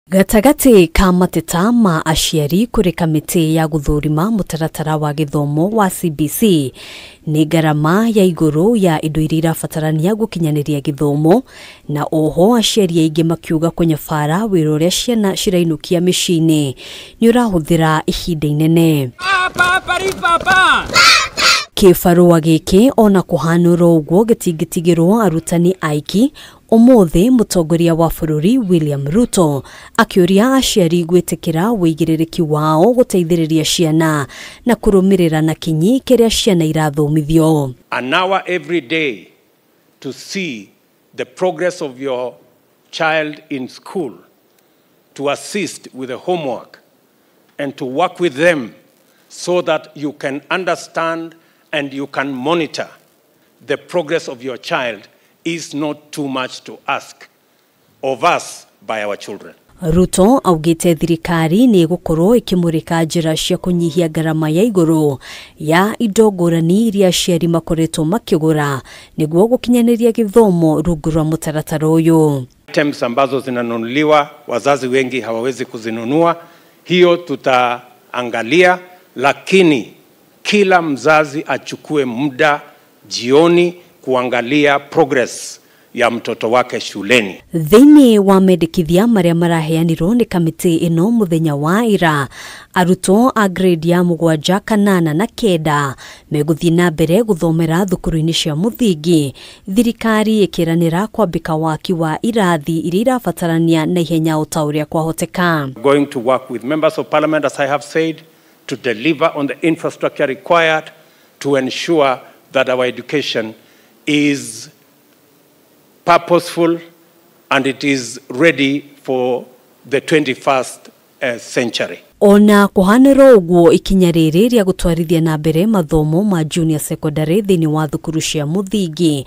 Gatagatĩ ka mateta ma aciari kũrĩ kamĩtĩ ya gũthũrima mũtaratara wa gĩthomo wa CBC nĩ ngarama ya igũrũ ya indo iria irabatarania gũkinyanĩria gĩthomo, na oho aciari aingĩ makiuga kũnyabara wĩra ũrĩa ciana cirainũkia mĩciĩ-inĩ nĩ ũrahũthĩra ihinda inene. Kĩbarũa gĩkĩ ona kũhanũrwo ũguo gĩtingĩtigĩrwo arutani aiki. Ũmũthĩ mũtongoria wa bũrũri William Ruto akĩũria aciari gwĩtĩkĩra wĩigĩrĩrĩki wao gũteithĩrĩria ciana na kũrũmĩrĩra na kinyi kĩrĩa ciana irathomithio. An hour every day to see the progress of your child in school, to assist with the homework and to work with them so that you can understand and you can monitor the progress of your child is not too much to ask of us by our children. Ruto augĩte thirikari nĩ ĩgũkorwo ĩkĩmũrĩka njĩra cia kũnyihia ngarama ya igũrũ ya indo ngũrani iria aciari makoretwo makĩgũra nĩguo gũkinyanĩria gĩthomo rungu rwa mũtaratara ũyũ. Items ambazo zinanunuliwa wazazi wengi hawawezi kuzinunua, hiyo tutaangalia, lakini kila mzazi achukue muda jioni kuangalia progress ya mtoto wake shuleni. Thĩinĩ wa mendekithia marĩa maraheanirwo nĩ kamĩtĩ ĩno mũthenya wa ira, arutwo a grade ya 7, 8 na 9 megũthiĩ na mbere gũthomera thukuru-inĩ cia mũthingi, thirikari ĩkĩranĩra kwambĩka waki wa irathi iria irabatarania na ihenya o ta ũrĩa kwahoteka. Going to work with members of parliament, as I have said, to deliver on the infrastructure required to ensure that our education is purposeful and it is ready for the 21st century. Ona kũhanĩrwo ũguo, ikinya rĩrĩ rĩa gũtwarithia na mbere mathomo ma junior secondary thĩinĩ wa thukuru cia mũthingi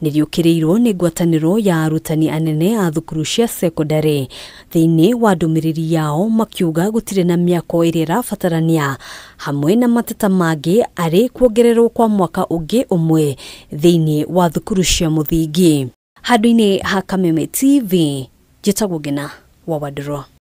nĩ rĩũkĩrĩirwo nĩ ngwatanĩro ya arutani anene a thukuru cia secondary thĩinĩ wa ndũmĩrĩri yao, makiuga gũtirĩ na mĩako ĩrĩa ĩrabatarania hamwe na mateta mangĩ arĩ kuongererwo kwa mwaka ũngĩ ũmwe thĩinĩ wa thukuru cia mũthingi. Handũ-inĩ ha Kameme TV, njĩtagwo Ngina wa Wandirwa.